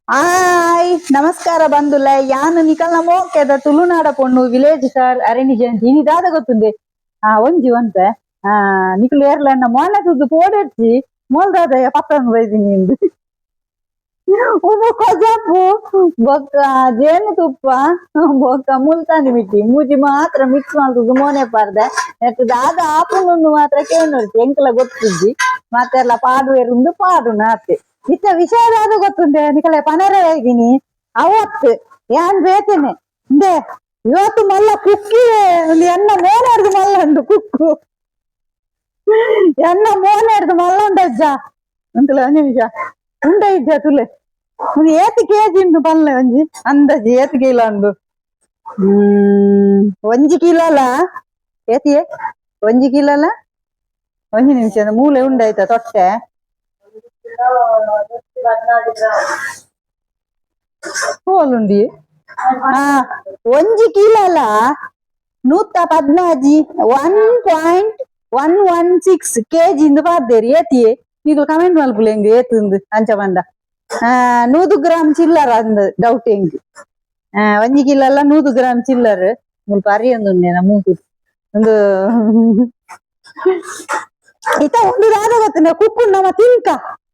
Hi ನಮಸ್ಕಾರ ಬಂದುಲ್ಲ ಯಾನು ನಿಕಲ್ನ ಮೋಕೆದ ತುಳುನಾಡ ಪೊಣ್ಣು ವಿಲೇಜ್ ಸರ್ ಅರಣಿ ಜಯಂತಿ ಇನಿ ದಾದ ಗೊತ್ತುಂದೆ ಆ ಒಂಜಿ ಒಂತೆ ಆ ನಿಕುಲು ಏರ್ಲನ್ನ ಮೋನ ತುದ್ದು ಪೋಡೆರ್ಚಿ ಮೋಲ್ದಾದಯ ಪತ್ತೊಂದು ಬೈದಿನಿ ಇಂದು ಉಂದು ಕೊಜಪು ಬೊಕ್ಕ ಜೇನುತುಪ್ಪ ಬೊಕ್ಕ ಮುಲ್ತಾನಿ ಮಿಟ್ಟಿ ಮೂಜಿ ಮಾತ್ರ ಮಿಕ್ಸ್ ಮಲ್ತುದು ಮೋನೆ ಪಾರ್ದೆ ನೆಟ್ ದಾದ ಆಪುಂಡು ಮಾತ್ರ ಕೇಳೋರ್ಚಿ ಎಂಕಲ ಗೊತ್ತಿಜ್ಜಿ ಮಾತೆಲ್ಲ ಪಾಡುವೆರುಂದು ಪಾಡುನ ಅತ್ತೆ ಇತ್ತ ವಿಷಯ ದಾದ ಗೊತ್ತುಂಡೆ ನಿಕಲೆ ಪನರ ಇದ್ದೀನಿ ಅವತ್ತು ಯಾನ್ ಬೇತೇನೆ ಇಂದೆ ಇವತ್ತು ಮಲ್ಲ ಕುಕ್ಕಿ ಒಂದು ಎನ್ನ ಮೋನೆ ಹಿಡ್ದು ಮಲ್ಲ ಉಂಡು ಕುಕ್ಕು ಎನ್ನ ಮೋನೆ ಹಿಡ್ದು ಮಲ್ಲ ಉಂಡಜ್ಜ ಉಂಟುಲ ಒಂಜಿ ನಿಮಿಷ ಉಂಡ ಇಜ್ಜ ತುಲೆ ಒಂದು ಏತ್ ಕೆಜಿ ಉಂಡು ಪಲ್ಲೆ ಒಂಜಿ ಅಂದಾಜಿ ಏತ್ ಕಿಲೋ ಉಂಡು ಒಂಜಿ ಕಿಲೋ ಅಲ್ಲ ಏತಿಯೇ ಒಂಜಿ ಕಿಲೋ ಅಲ್ಲ ಒಂಜಿ ನಿಮಿಷ ಮೂಲೆ ಉಂಡಾಯ್ತಾ ತೊಟ್ಟೆ ಹೋಲುಂಡಿ ಆ ಒಂಜಿ ಕಿಲೋ ಅಲ್ಲ 114 1.116 ಕೆಜಿ ಇಂದು ಪಾದ್ದೇರಿ ಏತಿಯೇ ನೀವು ಕಮೆಂಟ್ ಮಲ್ಪುಲೆ ಎಂಗ್ ಏತುಂದು ಅಂಚ ಪಂಡ 100 ಗ್ರಾಮ್ ಚಿಲ್ಲರ ಅಂದ್ ಡೌಟ್ ಎಂಗ್ ಒಂಜಿ ಕಿಲೋ ಅಲ್ಲ 100 ಗ್ರಾಮ್ ಚಿಲ್ಲರ್ ಮುಲ್ಪ ಅರಿಯೊಂದುಂಡೇನ ಮೂಕು ಒಂದು ಇತ್ತ ಒಂದು ದಾದ ಗೊತ್ತುಂಡ ಕುಕ್ಕು ನಮ ತಿನ್ಕ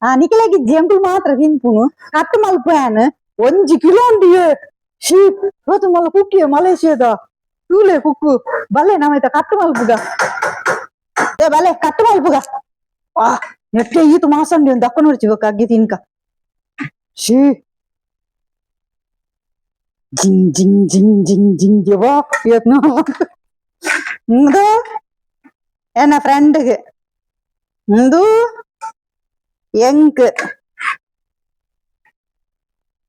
ಆ ನಿಕಲೆಗಿಜ್ಜಿ ಎಂಕುಲು ಮಾತ್ರ ತಿನ್ಪುನು ಕಟ್ ಮಲ್ಪುಯಾನ್ ಒಂಜಿ ಕಿಲೋ ಉಂಡಿಯೇ ಶೀ ಇವತ್ತು ಮಲ್ಲ ಕುಕ್ಕಿಯ ಮಲೇಷಿಯಾದ ತೂಲೆ ಕುಕ್ಕು ಬಲ್ಲೆ ನಮ ಇತ್ತ ಕಟ್ ಮಲ್ಪುಗ ಏ ಬಲ್ಲೆ ಕಟ್ ಮಲ್ಪುಗ ಆ ನೆಟ್ಟೆ ಈತು ಮಾಸಂಡಿ ಒಂದು ದಕ್ಕ ನೋಡ್ಚಿ ಬೊಕ್ಕ ಅಗ್ಗಿ ತಿನ್ಕ ಶೀ ಜಿಂಗ್ ಜಿಂಗ್ ಜಿಂಗ್ ಜಿಂಗ್ ಜಿಂಗ್ ಯವ್ವಾ ಇವತ್ತು ಇಂದು ಎನ್ನ ಫ್ರೆಂಡ್ಗೆ ಇಂದು ಎಂಕ್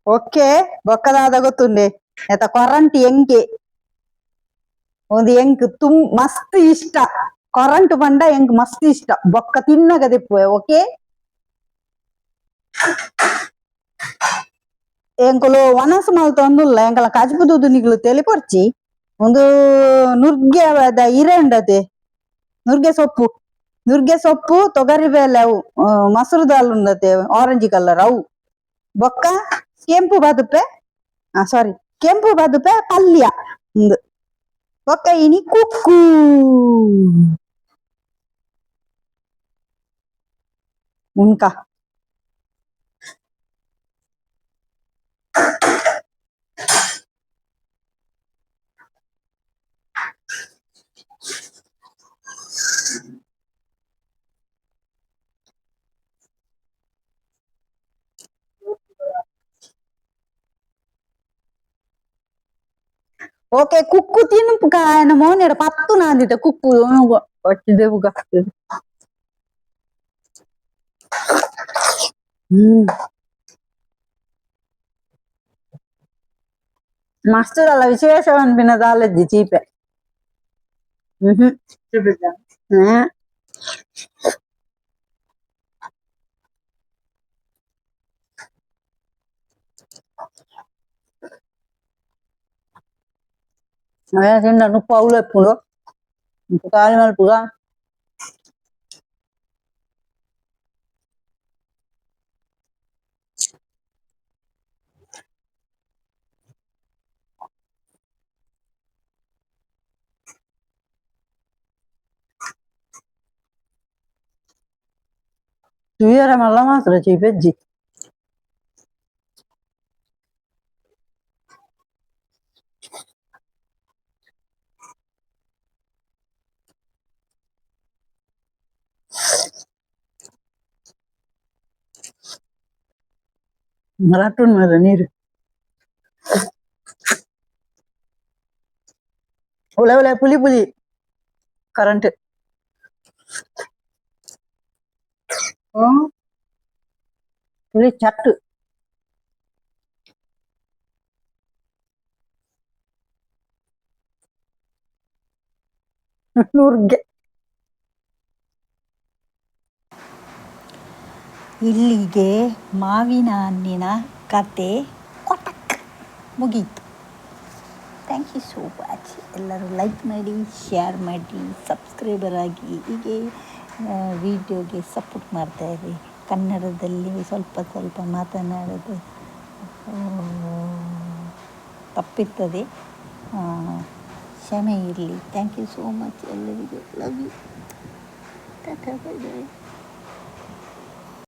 ಓಕೆ ಬೊಕ್ಕದಾದ ಗೊತ್ತುಂಡೆ ಏತ ಕೊರಂಟಿ ಎಂಕೆ ಒಂದು ಎಂಕ್ ತುಂ ಮಸ್ತ್ ಇಷ್ಟ ಕೊರಂಟು ಪಂಡ ಎಂಕ್ ಮಸ್ತ್ ಇಷ್ಟ ಬೊಕ್ಕ ತಿನ್ನಗ ದಿಪ್ಪುವೆ ಓಕೆ ಎಂಕುಲು ವನಸು ಮಲ್ತೊಂದುಲ್ಲ ಎಂಕಲ ಕಜ್ಪು ದೂದು ನಿಗುಲು ತೆಲಿಪೊರ್ಚಿ ಒಂದು ನುರ್ಗೆ ಇರೆ ಉಂಡತೆ ನುರ್ಗೆ ಸೊಪ್ಪು ನುರ್ಗೆ ಸೊಪ್ಪು ತೊಗರಿ ಬೇಳೆ ಅವು ಮೊಸರು ದಾಲ್ ಉಂಡತೆ ಆರೆಂಜ್ ಕಲರ್ ಅವು ಬೊಕ್ಕ ಕೆಂಪು ಬದುಪೆ ಸಾರಿ ಕೆಂಪು ಬದುಪೆ ಪಲ್ಯ ಉಂದು ಬೊಕ್ಕ ಇನಿ ಕುಕ್ಕು ಉನ್ಕ ಓಕೆ ಕುಕ್ಕು ತಿನ್ಪುಕ ಆಯನ ಮೋನೆಡ ಪತ್ತು ನಾಂದಿತ ಕುಕ್ಕು ಒಟ್ಟಿದೆವುಗ ಮಸ್ತ್ ಅಲ್ಲ ವಿಶೇಷ ಪನ್ಪಿನ ದಾಲಜ್ಜಿ ಚೀಪೆ ಹ್ಮ್ ಹ್ಮ್ ತಿಂಡ ನುಪ್ಪು ಅವುಲು ಎಪ್ಪುಂಡು ಉಪ್ಪು ಖಾಲಿ ಮಲ್ಪುಗ ತೂಯರ ಮಲ್ಲ ಮಾತ್ರ ಚೀಪೆಜ್ಜಿ ಮರಾಟುನ್ ಮಾರ ನೀರು ಒಳ್ಳೆ ಒಳ್ಳೆ ಪುಲಿ ಪುಲಿ ಕರೆಂಟ್ ಪುಲಿ ಚಟ್ಟು ನುರ್ಗೆ. ಇಲ್ಲಿಗೆ ಮಾವಿನ ಹಣ್ಣಿನ ಕತೆ ಕೊಟಕ್ ಮುಗೀತು. Thank you so much. ಎಲ್ಲರೂ ಲೈಕ್ ಮಾಡಿ, ಶೇರ್ ಮಾಡಿ, ಸಬ್ಸ್ಕ್ರೈಬರ್ ಆಗಿ ಹೀಗೆ ವೀಡಿಯೋಗೆ ಸಪೋರ್ಟ್ ಮಾಡ್ತಾಯಿರಿ. ಕನ್ನಡದಲ್ಲಿ ಸ್ವಲ್ಪ ಸ್ವಲ್ಪ ಮಾತನಾಡೋದು ತಪ್ಪಿರ್ತದೆ, ಕ್ಷಮೆ ಇರಲಿ. Thank you so much ಎಲ್ಲರಿಗೂ. Love you, tata, bye bye.